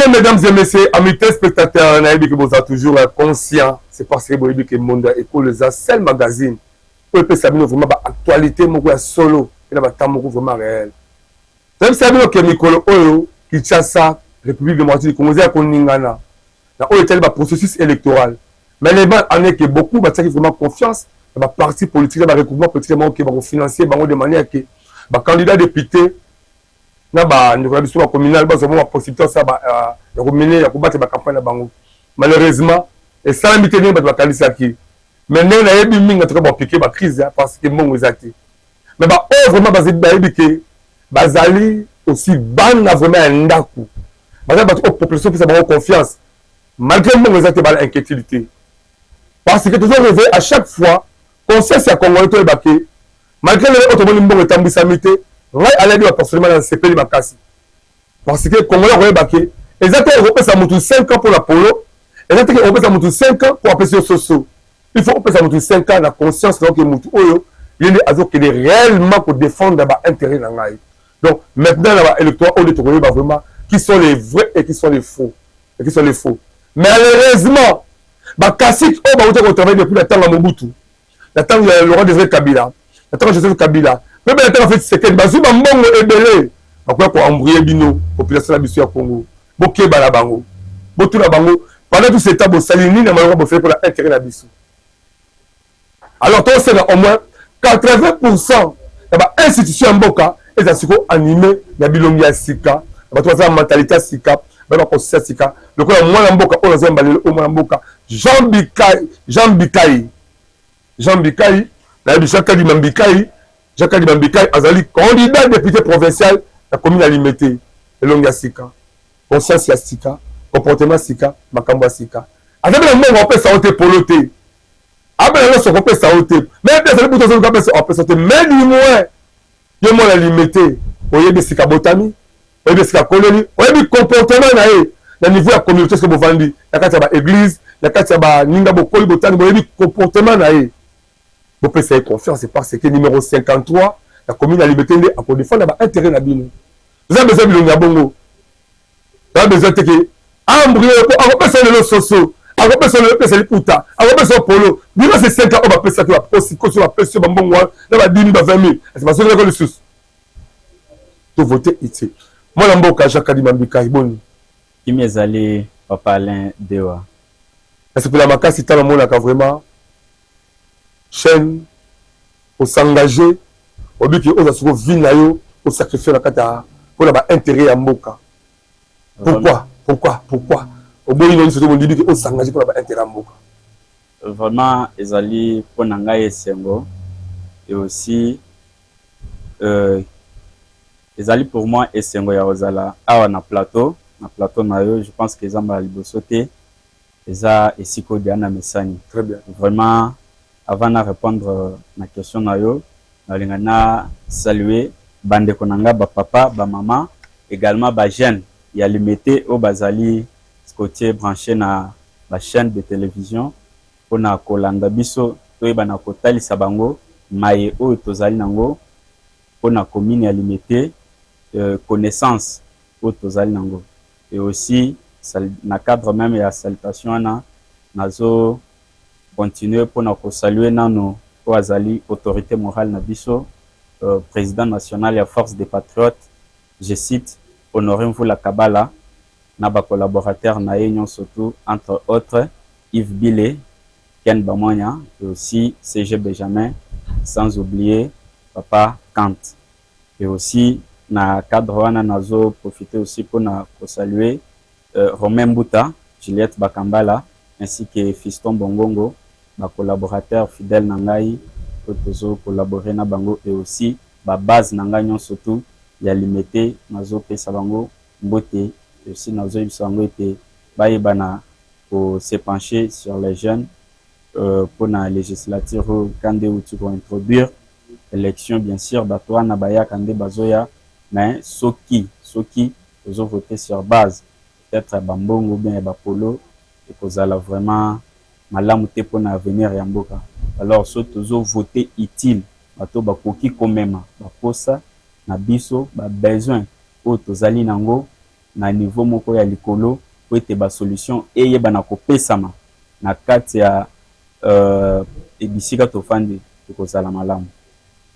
Très bien, mesdames et messieurs, amis téléspectateurs, nayebi que boza toujours conscient, c'est parce que boyebi que Monde Ekolo eza seul magazine oyo epesa bino vraiment ba actualité moko ya solo mpe na ba temps moko vraiment réel. Toyebisa bino ke mikolo oyo Kinshasa, République démocratique du Congo eza ya koningana na oyo etali ba processus électoral. Mais le mal en est que beaucoup batiaki vraiment confiance na ba parti politique, na ba regroupement politique moko ke bakofinancer bango de manière ke ba candidat député na bandeko na biso bacommunal bazwa mwa bapossibilité osala ya komene, ya kobatela bacampagne na bango. Malheureusement, esalami te ndenge bato bakanisaki. Mais ndenge nayebi mingi, en tout cas bapiquer bacrise parce que mbongo eza te. Mais baoyo vraiment bayebi ke bazali aussi bana vraiment ya ndako, baza bato oyo population opesa bango confiance malgré mbongo eza te, bala inquiétude te, parce que tozo réveiller à chaque fois conscience ya Congolais. Toyeba ke malgré lelo oyo tomoni mbongo etambwisami te, ngai alebi ba personnellement na sepeli makasi, parce que Congolais akoyeba ke eza te okopesa motu 5 ans mpona polo, eza te okopesa motu 5 ans mpo apesi yo soso. Il faut opesa motu 5 ans na conscience na oke motu oyo ye nde azokende réellement kodéfendre baintérêt na ngai. Donc maintenant, na baélectorat oyo nde tokoyeba vraiment qui sont les vrais et qui sont les faux et qui sont les faux. Malheureusement, bacaciques oyo bauta kotravailler depuis na ntango ya Mobutu, na ntango ya Laurent Désiré Kabila, na ntango ya Joseph Kabila, mpe na ntango ya Félix Tshisekedi, bazwi bambongo ebele, bakoya koembrouiller bino population na biso ya Congo. Bokeba na bango, botuna bango: pendant tout ce temps bosali nini na maloko bosali mpona intérêt na biso? Alors tosenga au moins 80 % ya bainstitution ya mboka eza sikoyo animé na bilongi ya sika, bato baza na mentalité ya sika, bayeba conscience ya sika, lokola mwana mboka oyo nazoyamba lelo oyo, mwana mboka Jean Bikai, Jean Bikai, Jean Bikai. Nayebi Jean Kadima Mbikai. Jean Kadima Mbikai azali candidat député provincial na commune ya Limete. Elongi ya sika, conscience ya sika, comportement sika, makambo ya sika. Aza mpe na mbongo apesa yo te, polo te, abela nyonso kopesa yo te, mais mpe azali butu azoluka apesa, apesa te. Mais du moins yo mwana Limete oyebi esika botami, oyebi esika koleli, oyebi comportement na ye na niveau ya communauté, soki bovandi na kati ya baéglise, na kati ya baninga bokoli botani, boyebi comportement na ye, bopesa ye confiance, parce que numéro 53 na commune ya Limete nde akodefendre baintérêt na bino. Eza besoin bilongi ya bongo, eza besoin te ke embrouiller, po akopesa lelo soso, akopesa lelo pesa liputa, akopesa polo. Bino se 5 ans oyo bapesaki, bakosi bapesi yo bambongo wana na badimi ba 20 000, esi bazongelako lisusu. Tovote utile. Mwana mboka Jacques Kadima Mbikai, boni? Kimi ezali, papa Alain Dewa. Nasepela makasi ntango namonaka vraiment chaîne osengage, obiki oza siko vie na yo osacrifie na kati mpona baintérêt ya mboka. Pourquoi, pourquoi, pourquoi oboyi na biso te, bondimi ke osengage mpona baintérêt ya mboka? Vraiment, ezali mpona ngai esengo et aussi ezali pour moi esengo ya kozala awa na plateau na yo. Je pense que eza mbala liboso te, eza esika oyo na mesani. Très bien. Vraiment, avant na répondre na question na yo, nalinga na saluer bandeko na nga, bapapa, bamama, également bajeune ya Limete oyo bazali scotché, branché na bachaîne de télévision mpona kolanda biso, toyeba na kotalisa bango maye oyo tozali nango mpona commune ya Limete, connaissance oyo tozali nango. Et aussi na cadre même ya salutation wana, nazo continuer mpona kosaluer nano oyo azali autorité morale na biso, président national ya Force des Patriotes, je cite, Honoré Mvula Kabala, na bacollaborateur na ye nyonso, tout entre autres Yves Bile, Ken Bamwanya et aussi CG Benjamin, sans oublier papa Kant. Et aussi na cadre wana, nazo profiter aussi mpona kosaluer Romain Mbuta, Juliette Bakambala ainsi que Fiston Bongongo, bacollaborateur fidèle na ngai oyo tozocollaborer na bango, et aussi babase na ngai nyonso tu ya Limete, nazopesa bango mbote et aussi nazoyebisa bango ete bayebana se pencher sur les jeunes mpona législature oyo ka nde euti kointroduire élection. Bien sûr, bato wana bayaka nde bazoya, mais soki tozovote sur base peut-être ya bambongo ou bien ya bapolo, ekozala vraiment malamu te mpona avenir ya mboka. Alors soki tozovote utile, bato bakoki komema baposa na biso, babesoin oyo tozali nango. na niveau moko ya likolo po ete ba solution eyebana kopesama na kati ya bisika tofandi, ekozala malamu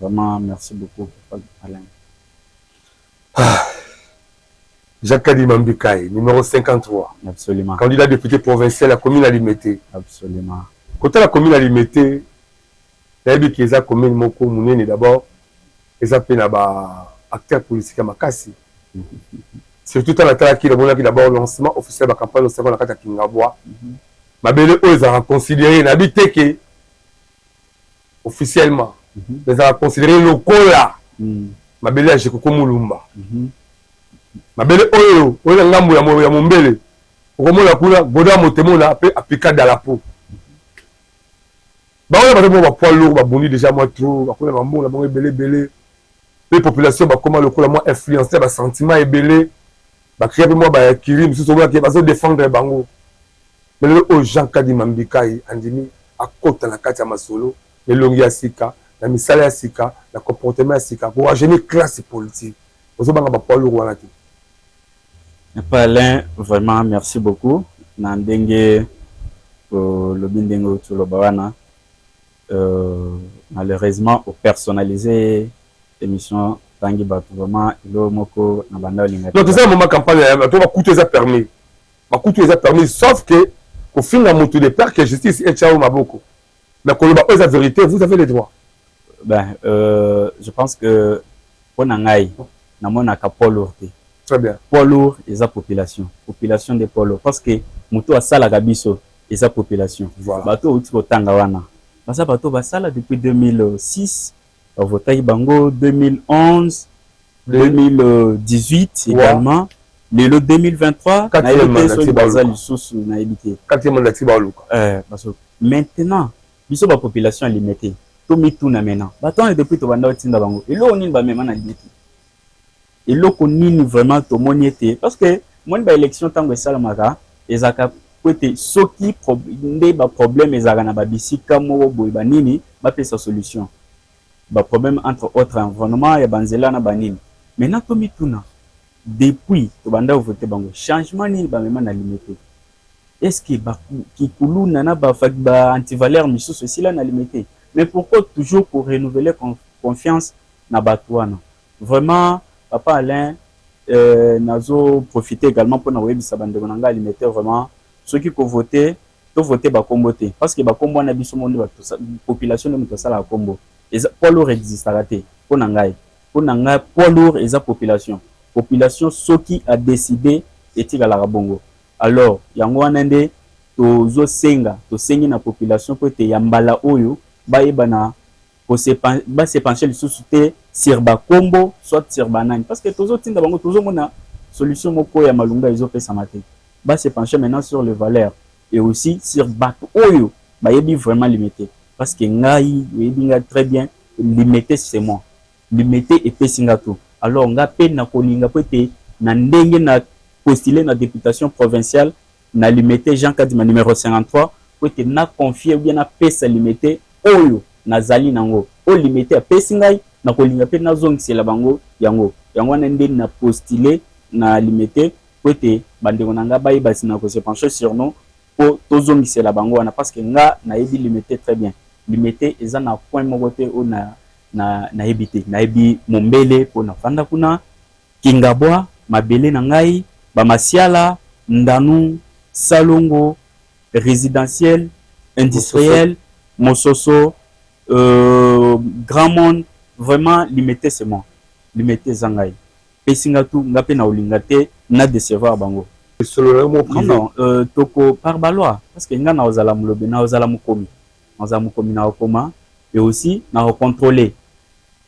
vraiment. Merci beaucoup, Alain. Ah. Jacques Kadima Mbikayi, numéro 53. Absolument. Candidat député provincial à commune à Limete. Absolument. Côté la commune à Limete, nayebi ke eza commune moko monene. D'abord eza mpe na ba acteur politique ya makasi, surtout ntango natalaki, namonaki d'abord lancement officiel ba campagne osako na kati ya Kingabwa, mabele oyo ezalaka considéré, nayebi te ke officiellement, ezalaka considéré lokola mabele ya Jekoko Mulumba, mabele oyo na ngambo ya Mombele, okomona kuna Goda Motemona mpe apika dalapo. Bango bato mo ba poids lourd babundi déjà mwa trop, bakona bambongo na bango ebele ebele, mpe population bakóma lokola mwa influence ya ba sentiment ebele, bakria mpe mwa bayakiri mosusu omonaki bazo défendre bango. Mais lelo oyo Jean Kadima Mbikayi andimi akota na kati ya masolo, elongi ya sika, na misala ya sika, na comportement ya sika, ko rajeunir classe politique. Ozobanga ba poids lourd wana te? Papa Alain, vraiment merci beaucoup na ndenge olobi, ndenge outi oloba wana. Malheureusement opersonnaliser émission, tangi bato, vraiment eloko moko na banda olinga. Non, toza moment campagne to bakutu eza permis, bakutu eza permis, sauf que kofinga motu de peur que justice etia yo maboko, mais koloba oyo eza vérité, vous avez le droit. Ben, je pense que mpo na ngai namonaka poids lourd te. Très bien. Poids lourd eza population, population nde poids lourd, parce que moto asalaka biso eza population. Bato outi kotanga wana baza bato basala depuis 2006, bavotaki bango 2011, 2018 également, lelo 2023, nayebi te soki baza lisusu, nayebi te. Quatrième mandat baluka. Maintenant biso ba population ya Limete tomituna maintenant: bato wana, depuis tobanda kotinda bango, eloko nini bamema na Limete? Eloko nini vraiment tomoni ete? Parce que moni ba élection ntango esalamaka, ezalaka po ete soki nde ba problème ezalaka na babisika moko boye, banini bapesa solution ba problème, entre autres environnement ya banzela na banini. Maintenant tomituna: depuis tobanda kovote bango, changement nini bamema na Limete? Est ce que bakikuluna na ba antivaleur misusu esila na Limete? Mais pourquoi toujours pour renouveler confiance na bato wana? Vraiment, papa Alain, nazo profiter également mpona koyebisa bandeko na ngai Limete, vraiment soki kovote, tovote bakombo te, parce que bakombo wana, biso mo nde population nde moto asalaka kombo. Eza poids lourd existaka te mpo na ngai. Mpo na ngai poids lourd eza population. Population soki adécider, etikalaka bongo. Alors yango wana nde tozosenga, tosengi na population po ete ya mbala oyo bayeba na base pencher lisusu te sur bakombo, soit sur banani, parce que tozotinda bango, tozomona solution moko ya malunga ezopesama te. Base pencher maintenant sur les valeurs et aussi sur bato oyo bayebi vraiment Limete, parce que ngai, oyebi ngai très bien, Limete c'est moi, Limete epesi nga tout. Alors nga mpe nakolinga po ete na ndenge na postuler na députation provinciale na Limete, Jean Kadima numéro 53, po ete na confier ou bien napesa Limete oyo nazali nango, oyo Limete apesi ngai, nakolinga mpe nazongisela bango yango. Yango wana nde na postuler na Limete, po ete bandeko na ngai bayeba nsima kose pencher sur nous mpo tozongisela bango wana, parce que nga nayebi Limete très bien. Limete eza na point moko te oyo nayebi te. Nayebi Mombele mpo nafanda kuna, Kingabwa mabele na ngai, Bamasiala, Ndanu, Salongo, résidentiel, industriel, Mososo, Grand Monde. Vraiment Limete c'est moi, Limete eza ngai, pesi nga tu, nga mpe na olinga te na décevoir bango. Non non, toko par ba loi, parce que nga na ozala molobi, na ozala mokomi, na ozala mokomi, na okoma et aussi na ocontrôler,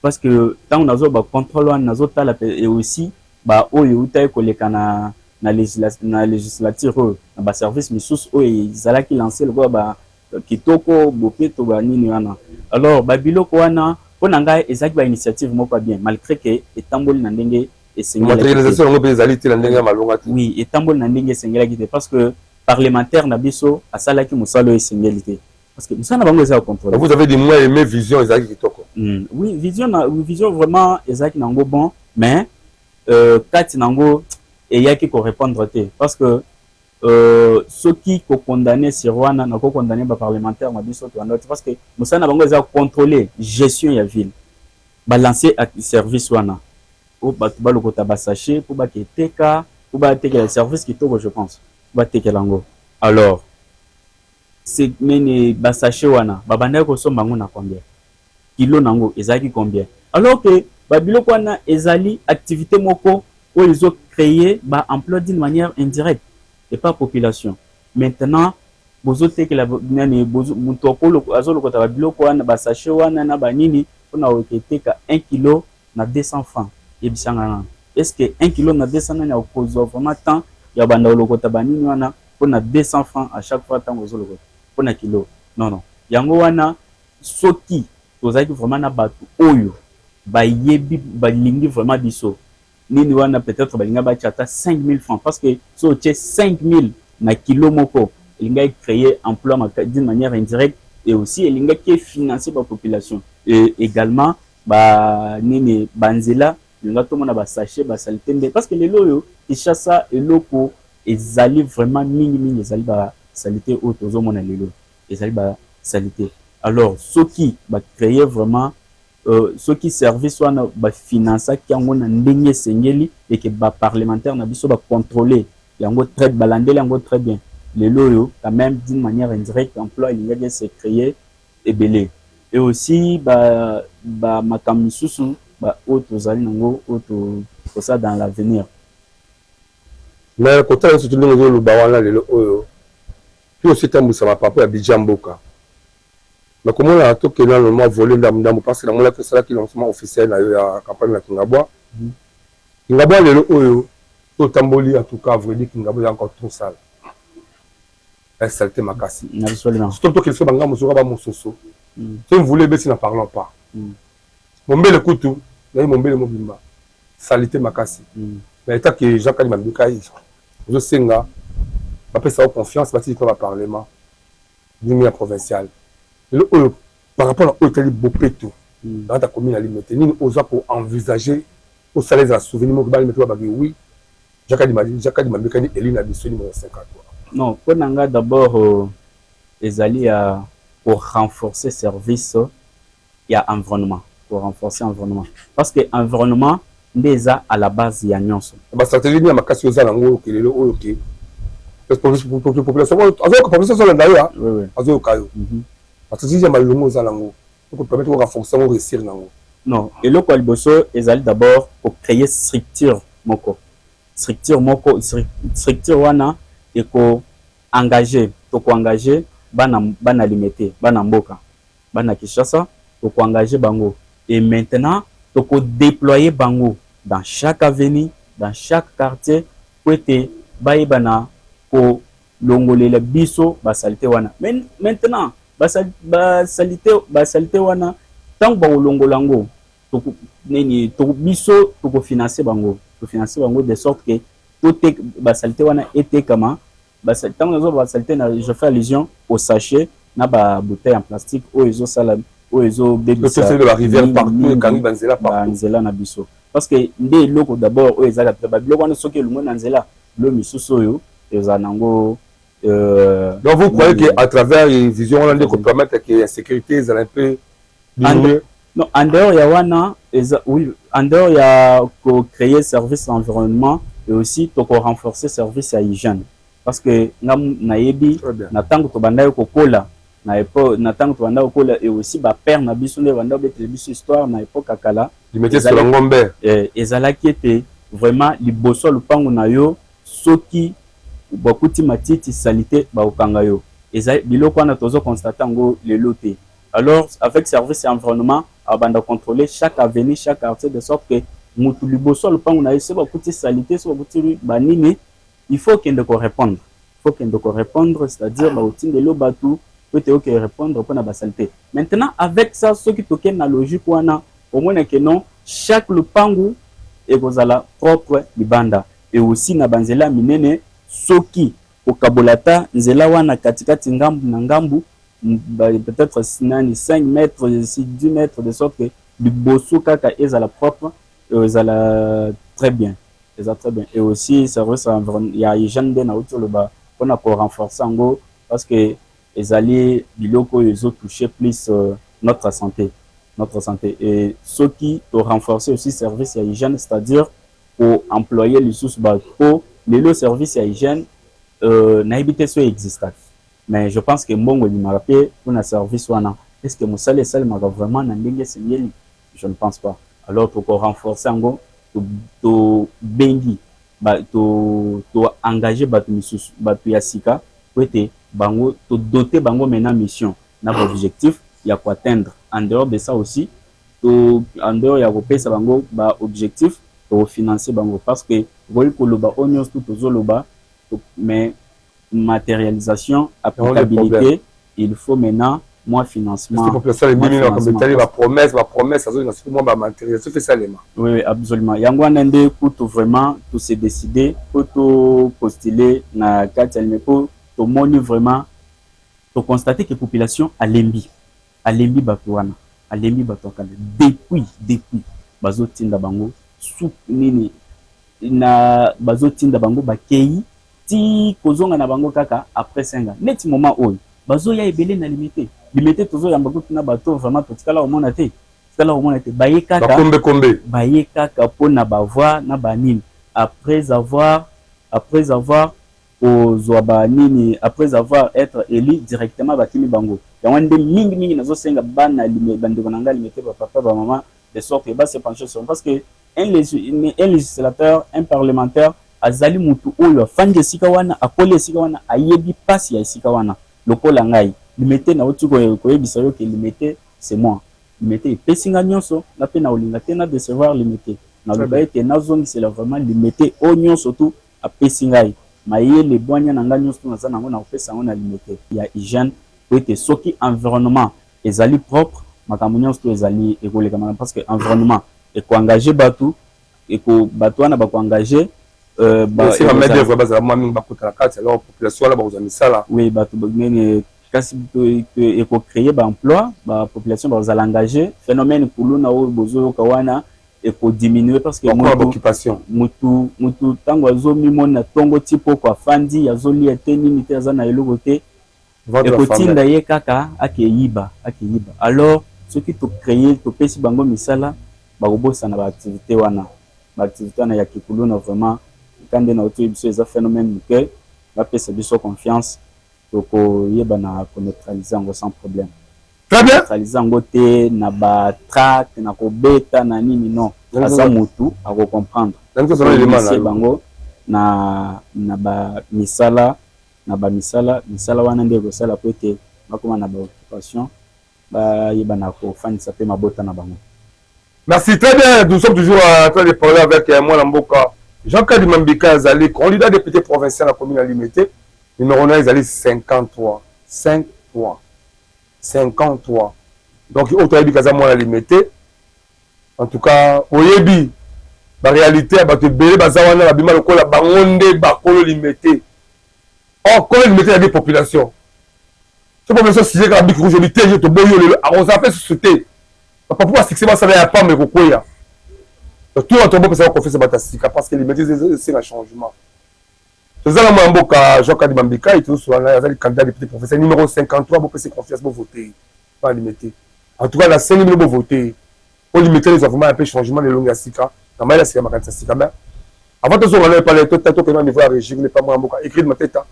parce que ntango nazo ba contrôle wana, nazotala et aussi baoyo eutaki koleka na législature oyo, na ba service misusu oyo ezalaki lancé lokola ba kitoko bopeto banini wana. Alors babiloko wana, mpo na ngai ezalaki ba initiative moko ya bien, malgré que etamboli na ndenge esengelaki yango mpe ezali te na ndenge ya malonga te. Oui, etamboli na ndenge esengelaki te, parce que parlementaire na biso asalaki mosala oyo esengeli te, parce que mosala na bango eza ya contrôle. Vous avez dit moins aimé, vision ezalaki kitoko. Oui, vision na vision vraiment ezalaki nango bon, mais kati nango Eyaki korépondre te, parce que soki kokondamner sur wana, nakokondamner baparlementaire na biso toanda te, parce que mosala na bango eza contrôler gestion ya ville. Balancer service wana po bato balokota basachet mpo baketeka, mpo batekela service kitoko, je pense batekela yango. Alors nini, basachet wana babandaki kosomba yango na combien? Kilo nango ezalaki combien? Alors que babiloko wana ezali activité moko oyo ezocréer baemploi d'une manière indirecte epa population. Maintenant bozotekela nani? Moto azolokota babiloko wana, basachet wana na banini, mpona koketeka 1 kilo na 200 francs. Yebisanga nano, est ce que 1 kilo na 200, nani akozwa vraiment temps ya banda kolokota banini wana mpona 200 francs à chaque fois ntango ozolokota mpona kilo? Non, non. Yango wana, soki tozalaki vraiment na bato oyo bayebi, balingi vraiment biso nini wana, peut-être balinga batia ata 5000 francs, parce que so otie 5000 na kilo moko, elingaki créer emploi d'une manière indirecte et aussi elingaki financer bapopulation et également banini, banzela elinga tomona basachet, basaleté nde, parce que lelo oyo Kinshasa, eloko ezali vraiment mingimingi ezali basaleté. Oyo tozomona lelo ezali basaleté. Alors soki bacréer vraiment soki service wana bafinansaki yango na ndenge esengeli, eke baparlementaire na biso bacontrôle yango très, balandeli yango très bien, lelo oyo quand même, d'une manière indirecte, emploi elingaki se créer ebele. Et aussi bamakambo misusu oyo tozali nango, oyo tosala dans l'avenir. Mais kotala surtout ndenge ozoloba wana, lelo oyo mpe osi etambwisama par rapport ya budget ya mboka, mais komona tokende nano mwa volet ndambu ndambu, parce que namonaki osalaki lancement officiel na yo ya campagne na Kingabwa. Kingabwa lelo oyo totamboli, en tout cas, vrai dire, Kingabwa eza encore trop sale, saleté makasi. Surtout tokende so bangambo soka bamososo so mvula ebeti, n'en parlons pas. Mombele kutu naye, mombele mobimba saleté makasi. Mais etake Jean Kadima Mbikayi, ozosenga bapesa yo confiance, batiki na baparlement ndenge ya provincial lelo oyo, par rapport na oyo etali bopeto na kati ya commune ya Limete, nini oza koenvisage osala ezala souvenir moko balimete babaki: "Oui, Jean Kadima Mbikayi, élu na biso numéro 53"? Non, mpo na nga d'abord ezali ya korenforcer service ya environnement, korenforcer environnement, parce que environnement nde eza à la base ya nyonso. Bastratégie nini ya makasi oza nango oyo ke lelo oyo ke population azoyoka, azolanda yo, azoyoka yo? Bastratégie ya malongo oza nango okopermettre korenforcer yango, réussir nango? Non, eloko ya liboso ezali d'abord kocréer structure moko, structure moko. Structure wana eko engage, tokoengage bana, bana Limete, bana mboka, bana Kinshasa, tokoengage bango. Et maintenant tokodéployer bango dans chaque avenue, dans chaque quartier, po ete bayebana kolongolela biso basaleté wana. Mais maintenant basaleté wana, ntango bakolongola yango nini, biso tokofinancer bango, tofinancer bango de sorte que tote basaleté wana etekama. Ntango nazo basaleté na, je fais allusion au sachet na babouteille en plastique oyo ezosala, oyo ezobebisa banzela na biso, parce que nde eloko d'abord oyo ezalaka babiloko wana. Soki elongwe na nzela, bilo misusu oyo ezala nango. Donc vous croyez que à travers vision wana nde kopermettre que insécurité ezala un peu diminuer? Non, en dehors ya wana eza, oui, en dehors ya kocréer service environnement et aussi toko-renforcer service ya hygiène, parce que nga nayebi na ntango tobandaki kokola, na époque, na ntango tobandaki kokola, et aussi bapère na biso nde banda kobetela biso histoire na époque ya kala, ezalaki ete vraiment liboso ya lopango na yo, soki bakuti matiti, saleté, bakokanga yo. Eza biloko wana tozoconstater yango lelo te. Alors avec service ya environnement, abanda contrôler chaque avenue, chaque quartier, de sorte que mutu liboso ya lopango na ye, soki bakuti saleté, soki bakuti banini, il faut okende korépondre, il faut okende korépondre, c'est-à-dire bakotindela bato po ete oke répondre mpona basaleté. Maintenant avec ça, soki tokende na logique wana, omona ke non, chaque lopangu ekozala propre libanda et aussi na banzela ya minene. Soki okabola ata nzela wana katikati, ngambu na ngambu, peut-être nani, 5 mètres, 10 mètres, de sorte que liboso kaka ezala propre, ezala très bien. Eza très bien. Et aussi service ya hygiène nde nauti oloba mpona ko renforcer yango, parce que ezali biloko oyo ezo toucher plus notre santé, notre santé. Et soki to renforcer aussi service ya hygiène, c'est-à-dire ko employer lisusu bato, po lelo service ya hygiène, nayebi te so existaka, mais je pense que mbongo ebimaka mpe mpona service wana. Est ce que mosala esalemaka vraiment na ndenge esengeli? Je ne pense pas. Alors toko renforcer yango, tobengi, to engager bato misusu, bato ya sika, po ete bango to doter bango maintenant mission na baobjectif ya koatteindre. En dehors de ça aussi, to en dehors ya kopesa bango baobjectif, tokofinancer bango, parce que okoki koloba oyo nyonso tu tozoloba, mais matérialisation, applicabilité, il faut maintenant mwa financement. Population ebimi etali bapromesse, bapromesse azolinga soki mwa bamatérialisation fe esalema. Oui, absolument. Yango wana nde kutu vraiment tose décider po topostuler na kati ya Limete, po tomoni vraiment, toconstate que population alembi, alembi bato wana, alembi bato ya kala. Depuis bazotinda bango su nini na bazotinda bango, bakei ti kozonga na bango kaka après 5 ans. Neti moment oyo bazoya ebele na Limete, Limete tozoyamba kutu na bato vraiment totikala komona te, tikala komona te. Baye kaka bakombe kombe. Baye kaka mpona bavoix na banini. Après avoir kozwa banini, après avoir être élu directement, bakimi bango. Yango nde mingimingi nazosenga bana, bandeko na ngai Limete, bapapa, bamama, de sorte que base pencher sur, parce que un législateur, un parlementaire azali mutu oyo afandi esika wana, akoli esika wana, ayebi mpasi ya esika wana. Lokola ngai Limete, nauti koyebisa yo ke Limete, c'est moi. Limete epesi nga nyonso, nga mpe na kolinga te na décevoir Limete. Naloba ete nazongisela vraiment Limete oyo nyonso tu apesi ngai, mayele, bwanya na ngai nyonso tu naza nango, na kopesa yango na Limete. Ya hygiène, po ete soki environnement ezali propre, makambo nyonso to ezali ekoleka malamu, parce que environnement ekoengage bato, eko bato wana bakoengage. Main d'œuvre bazala mwa mingi, bakota na kati, alors population wana bakozwa misala. Oui, bato nene, kasi ekocréer baemploi, bapopulation bakozala engagé. Phénomène kuluna oyo bozoyoka wana ekodiminuer, parce que occupation. Mutu ntango azomimona ntongo ti poko afandi, azolia te, nini te, aza na eloko te, ekotinda ye kaka akeyiba, akeyiba. Alors soki tocréer, topesi bango misala, bakobosana baactivité wana, baactivité wana ya kikuluna. Vraiment, ka nde na otoyebi biso eza phénomène moke. Bapesa biso confiance, tokoyeba na koneutraliser yango sans problème. Très bien. Neutraliser yango te na batract, na kobeta na nini, non. Aza motu akocomprendre bango na bamisala, na bamisala. Misala wana nde ekosala po ete bakóma na baoccupation, bayeba na kofandisa mpe mabota na bango. Merci, très bien. Nous sommes toujours en train de parler avec Mwana Mboka Jean Kadima Mbika, azali candidat député provincial à la commune ya Limete. Numéro 9, azali 53 53 53. Donc oyo toyebi kaza mwana Limete. En tout cas, oyebi baréalité ya bato ebele baza wana, babima lokola bango nde bakolo Limete. Or kolo Limete ya des population, so population sujet kaka bic rouge, obi te, toboyi yo lelo, akozala mpe susu te. Bapapu basuccès basala ya pamba ekokweya. Tout bato bopesaka confiance bato ya sika, parce que Limete esenga changement. Toza na mwana mboka Jean Kadima Mbikai, tozosola na ye, azali candidat député provincial numéro 53. Bopesi confiance, bovote pa Limete. En tout cas, nasengi bino bovote po Limete ezwa vraiment un peu changement na elongi ya sika, na mayele ya sika, makanisi ya sika. Mais avant tozonga na epale, tokende na niveau ya régime epa mwana mboka Écrit Mateta.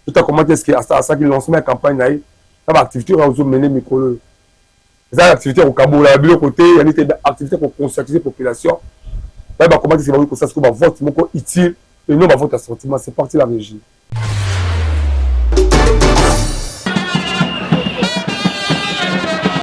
Tota comment est ce que asalaki lancement ya campagne na ye na baactivité oyo azomene mikolo oyo. Eza activité ya kokabola biloko te, yani te, activité ya koconscientiser population, bayeba comment est ce que bakoki kosala sikoyo bavote moko utile et non bavote ya sentiment. C'est parti, la régie.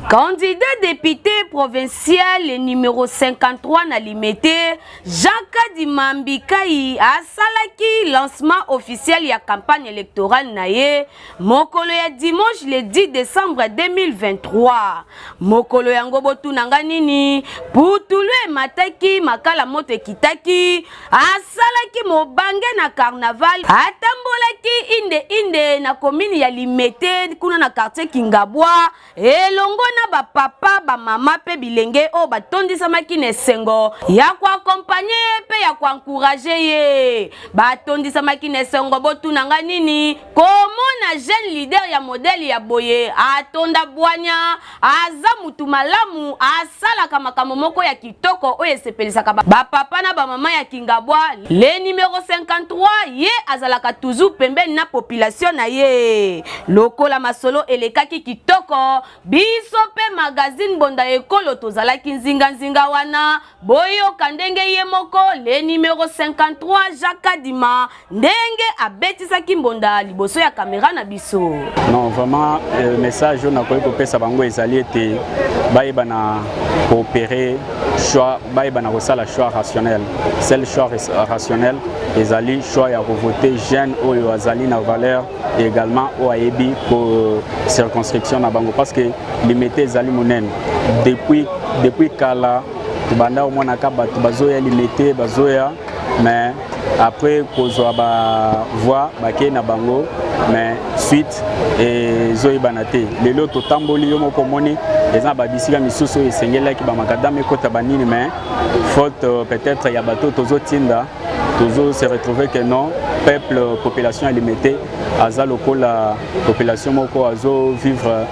Candidat député provincial numéro 53 na Limete, Jean Kadima Mbikai asalaki lancement officiel ya campagne électorale na ye mokolo ya dimanche le 10 décembre 2023. Mokolo yango, botunanga nini, putulu emataki, makala moto ekitaki, asalaki mobange na carnaval, atambolaki inde inde na komini ya Limete kuna na quartier Kingabwa elongo na bapapa, bamama mpe mpe bilenge oyo batondisamaki na esengo ya koaccompagner ye mpe ya koencourager ye. Batondisamaki na esengo botuna nga nini komona jeune leader ya modèle ya boye atonda bwanya, aza mutu malamu, asalaka makambo moko ya kitoko oyo esepelisaka bapapa na bamama ya Kingabwa. Le numero 53 ye azalaka toujours pembeni na population na ye. Lokola masolo elekaki kitoko, biso mpe magazine Mbonda Ekolo tozalaki nzinga-nzinga wana. Boyoka ndenge ye moko le numero 53 Jacques Kadima ndenge abetisaki mbonda liboso ya kamera na biso. Non, vraiment message oyo nakoki kopesa bango ezali ete bayeba na coopérer choix, bayeba na kosala choix rationnel. Seul choix rationnel ezali choix ya kovote jeune oyo azali na valeur et également oyo ayebi ko circonscription na bango, parce que Limete ezali monene. Depuis kala tobanda komonaka bato bazoya Limete, bazoya, mais après kozwa ba voix bakei na bango, mais suite ezoyebana te. Lelo totamboli, yo moko omoni, eza na babisika misusu oyo esengelaki bamakadame ekota banini, mais faute peut-être ya bato tozotinda, tozo se retrouver que non, peuple, population ya Limete aza lokola population moko azo vivre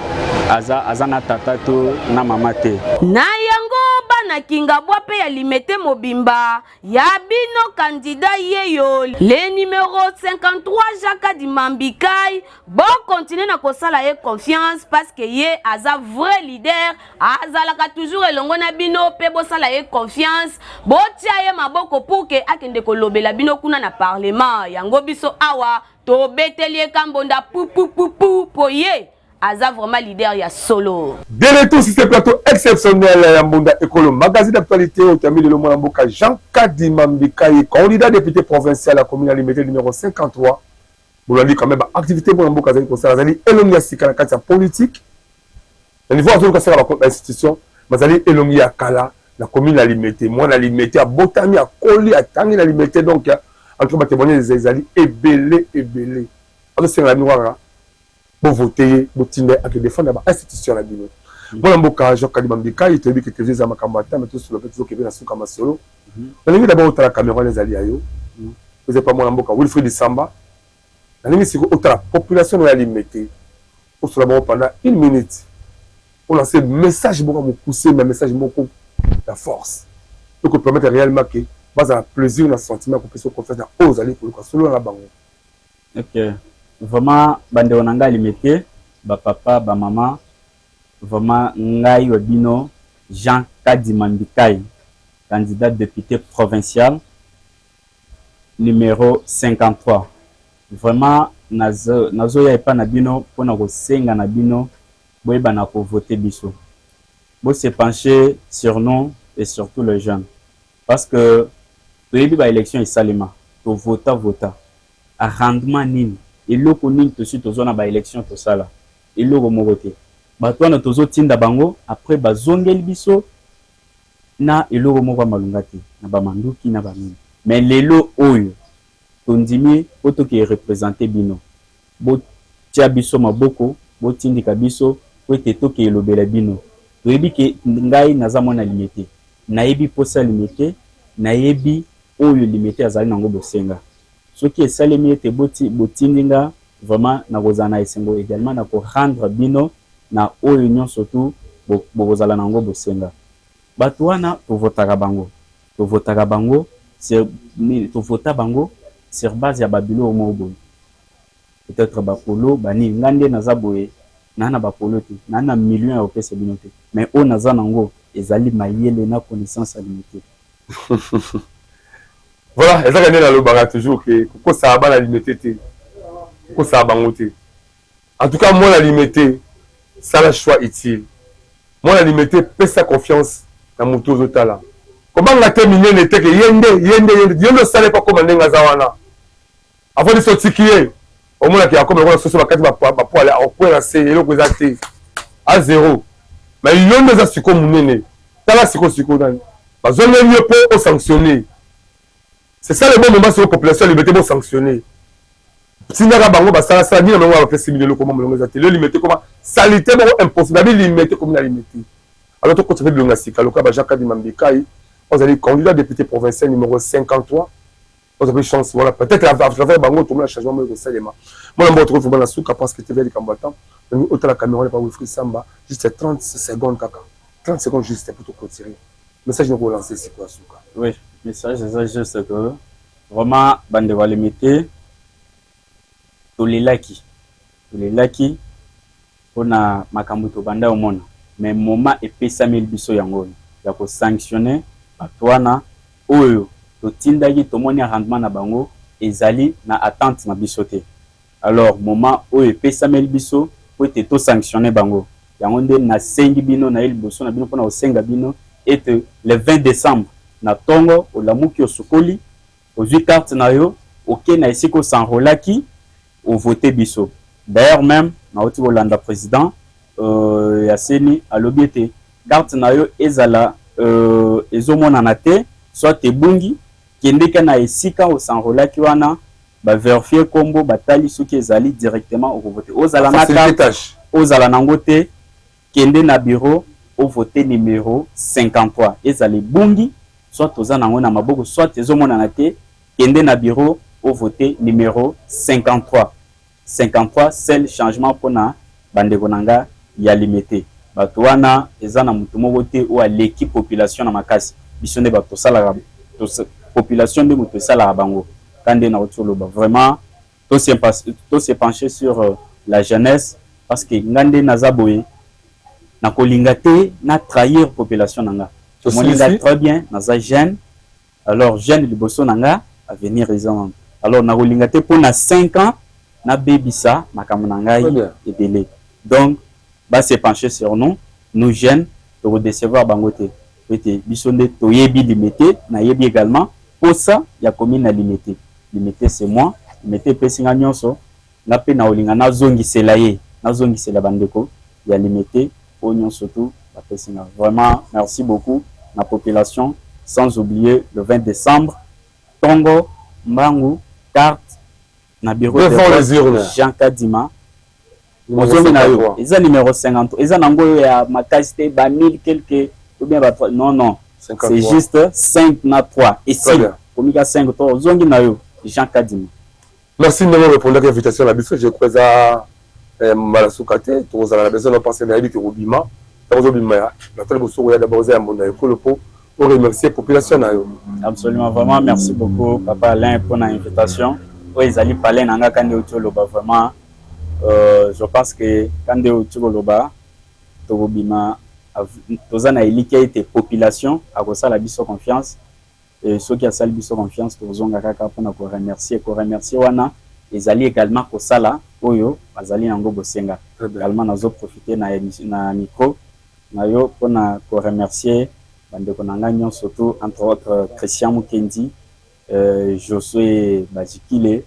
aza na tata to na mama te. Na yango bana Kingabwa mpe ya Limete mobimba, ya bino candidat yeyo le numéro 53 Jacques Kadima Mbikayi, bokontinue na kosala ye confiance parce que ye aza vrai leader, azalaka toujours elongo na bino mpe bosala ye confiance, botia ye maboko pour que akende kolobela bino kuna na parlement. Yango biso awa tobeteli ye kambonda pupupupu po ye aza vraiment leader ya solo. De retour sur ce plateau exceptionnel ya Mbonda Ekolo, magazine d'actualité oyo toyambi lelo mwana mboka Jean Kadima Mbikayi, candidat député provincial ya commune ya Limete numéro 53. Bolandi quand même baactivité mwana mboka azali kosala, azali elongi ya sika na kati ya politique na niveau azoluka sala bainstitution, bazali elongi ya kala na commune ya Limete. Mwana Limete, abotami, akoli, atangi na Limete. Donc en tout cas batémoignage ezali ebele ebele. Azosenga na bino kaka bovote ye, botinda ye ake défendre bainstitution na bino. Mwana mboka Jean Kadima Mbikayi, toyebi ke télévision eza makambo ata me tosolo mpe tozokende na suka masolo. Nalingi d'abord otala caméra wana ezali ya yo, eza pa mwana mboka Wilfried Samba. Nalingi sikoyo otala population oyo ya Limete, osola bango pendant une minute, olancer message moko ya mokuse, mais message moko ya force to kopermettre réellement ke bazala plaisir na sentiment ya kopesa confiance na oyo ozali koluka. Solo na bango. Ok, vraiment bandeko na ngai Limete, bapapa, bamama, vraiment ngai wa bino Jean Kadima Mbikayi, candidat député provincial numéro 53, vraiment nazoya epai na bino mpona kosenga na bino boyeba na kovote biso, bose pencher sur nous et surtout les jeunes, parce que toyebi baélection esalema, tovota vota, rendement nini, eloko nini tosi tozwa na baélection tosala? Eloko moko te. Bato wana tozotinda bango, après bazongeli biso na eloko moko ya malunga te, na bamanduki na banini. Mais lelo oyo tondimi po toke représenter bino, botia biso maboko, botindika biso po ete toke elobela bino. Toyebi ke ngai naza mwana Limete, nayebi posa Limete, nayebi oyo Limete azali nango bosenga. Soki esalemi ete botindi nga, vraiment nakozala na esengo, également na korendre bino na oyo nyonso tu bokozala nango bosenga. Bato wana tovotaka bango, tovotaka bango sur tovota bango sur base ya babiloko moko boye, peut-être bapolo banini. Nga nde naza boye, naa na bapolo te, naa na million ya kopesa bino te, mais oyo naza nango ezali mayele na connaissance ya Limete. Voilà, ezaka nde nalobaka toujours ke kokosaka bana Limete te, kokosaka bango te. En tout cas mwana Limete, sala choix utile. Mwana Limete, pesa confiance na motu ozotala. Kobanga te minene te ke ye nde, ye nde, ye nde, ye nde osala ye po akóma ndenge aza wana. Avandi so, otiki ye, omonaki akóma lokola soso bakati bapoils, akokwela se eloko eza te a zéro. Mais yo nde eza sikoyo monene, tala sikoyo, sikoyo nani bazongeli yo mpo osanctionne? C'est ça le bon moment. Sikoyo population ya Limete, bosanctionne, tindaka bango basalasala nini bango, bapesi bino eloko mo molongo eza te. Lelo Limete koma saleté moko impossible. Abi Limete komi na Limete. Alors tokotisa mpe bilongi ya sika lokola ba Jean Kadima Mbikayi, oyo azali candidat député provincial numéro 53. Oza mpe chance wana, peut-être à travers bango tomona changement moko ekosalema. Mwana mboka, tokoki vraiment na suka parce que TV likambo ya temps. Olingi otala caméra wana pa Wilfried Samba, juste 30 secondes, kaka 30 secondes, juste pour toclôturer. Message noko olancer sikoyo ya suka? Oui, message eza juste que vraiment bandeko ya Limete, tolelaki, tolelaki mpona makambo tobanda omona, mais moment epesameli biso yango oyo ya kosanctionner bato wana oyo totindaki. Tomoni rendement na bango ezali na attente na biso te. Alors moment oyo epesameli biso po ete tosanctionner bango, yango nde nasengi bino na ye liboso na bino mpona kosenga bino ete le 20 décembre na ntongo, olamuki, osukoli, ozwi carte na yo, oke na esika os'enrôlaki, ovote biso. D'ailleurs même nauti kolanda président ya CENI, alobi ete carte na yo ezala ezomonana te, soit ebungi, kendeka na esika os'enrôlaki wana, bavérifier nkombo, batali soki ezali, directement okovote. Ozala na carte, ozala nango te, kende na bureau, ovote numéro 53. Ezala ebungi, soit oza nango na maboko, soit ezomonana te, kende na bureau, ovote numéro 53. 53, seul changement mpona bandeko na nga ya Limete. Bato wana, eza na motu moko te oyo aleki population na makasi. Biso nde bato tosalaka population, nde moto esalaka bango. Ka nde nauti oloba, vraiment tose pencher sur la jeunesse, parce que nga nde naza boye, nakolinga te na trahir population na nga. Omoni nga très bien, naza jeune. Alors jeune liboso na nga, avenir eza wana. Alors nakolinga te mpona 5 ans nabebisa makambo na ngai ebele. Donc base pencher sur nous, nous jeunes, tokodécevoir bango te, ete biso nde toyebi Limete. Nayebi également posa ya commune na Limete. Limete, c'est moi. Limete epesi nga nyonso, nga mpe na olinga nazongisela ye, nazongisela bandeko ya Limete oyo nyonso tu bapesi nga. Vraiment merci beaucoup na population, sans oublier le 20 décembre, ntongo mbangu, carte na bureau de Jean Kadima, ozongi na yo, eza numéro 50. Eza nango oyo ya makasi te, ba 1000 quelque ou bien ba 3, non, non, c'est juste 5 na 3 esi komika 5 to ozongi na yo, Jean Kadima. Merci ndenge orépondaki invitation na biso. Je crois eza mbala suka te tokozala na besoin na, parce nayebi ke kobima, ntango ozobima na tala liboso koya, d'abord oza ya mbonda ekolo mpo oremercier population na yo. Absolument, vraiment merci beaucoup, papa Alain, mpona invitation oyo. Ezali palais na nga. Kandi outi oloba, vraiment je pense que kandi outi koloba, tokobima, toza na elikya ete population akosala biso confiance. E soki asali biso confiance, tozonga kaka mpona koremercier. Koremercier wana ezali également kosala oyo bazali yango bosenga. Également nazoprofite na micro na yo mpona koremercier bandeko na ngai nyonso tu, entre autres Christian Mukendi, Josué Bazikile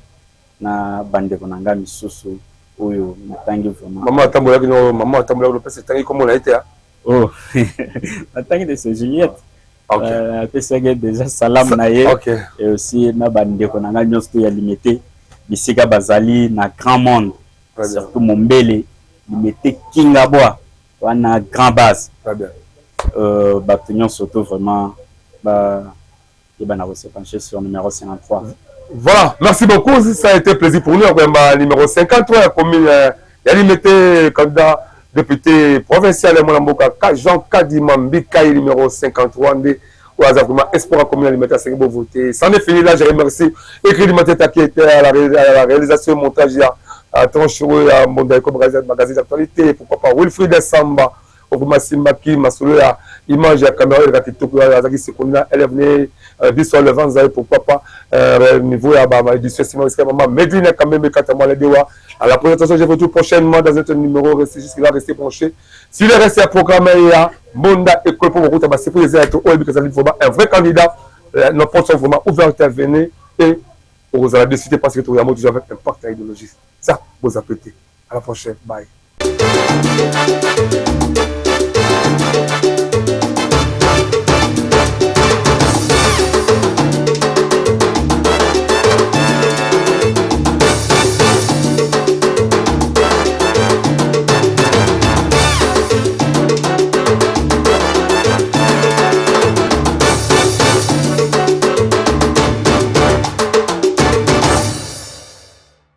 na bandeko na ngai misusu oyo natangi vraiment. Mama atambolaki no, mama atambolaki, lopesa etangi kombo na ye te. Oh, natangi de c'est Juliette. Apesaki déjà salam na ye et aussi na bandeko na ngai nyonso to ya Limete, bisika bazali na grand monde, surtout Mombele, Limete, Kingabwa wana, grand base, bato nyonso to vraiment bayeba kose pencher sur numéro 53. Voilà, merci beaucoup. Ça a été plaisir pour nous. Numéro 53, la commune ya Limete, candidat député provincial ya mwana mboka Jean Kadima Mbikai, numéro 53 nde oyo aza vraiment espoir ya commune ya Limete. Asengi bovote. C'en est fini là. Je remercie Écrit Mateta qui était à la réalisation et montage ya tranche oyo ya Mbonda Eko magazine d'actualité. Pourquoi pas Wilfried Samba okoma simbaki masolo ya image ya caméra eleka kitoko, azalaki sekondi na élève ne biso le vanzaye. Pourquoi pas niveau ya baédition nsima esika mama Medine Kamembe kata mwana dewa à la présentation. Je vous retrouve prochainement dans un autre numéro. Restez jusque là, restez branchés sur le reste ya programme ya Mbonda Ekolo mpo bokuta baseprise eza ya to oyo ebika ezali vraiment un vrai candidat. Nos portes sont vraiment ouvertes à venir et okozala décidé parce que toyambo toujours avec impact ya idéologie. Ça vous apprêtez. À la prochaine, bye.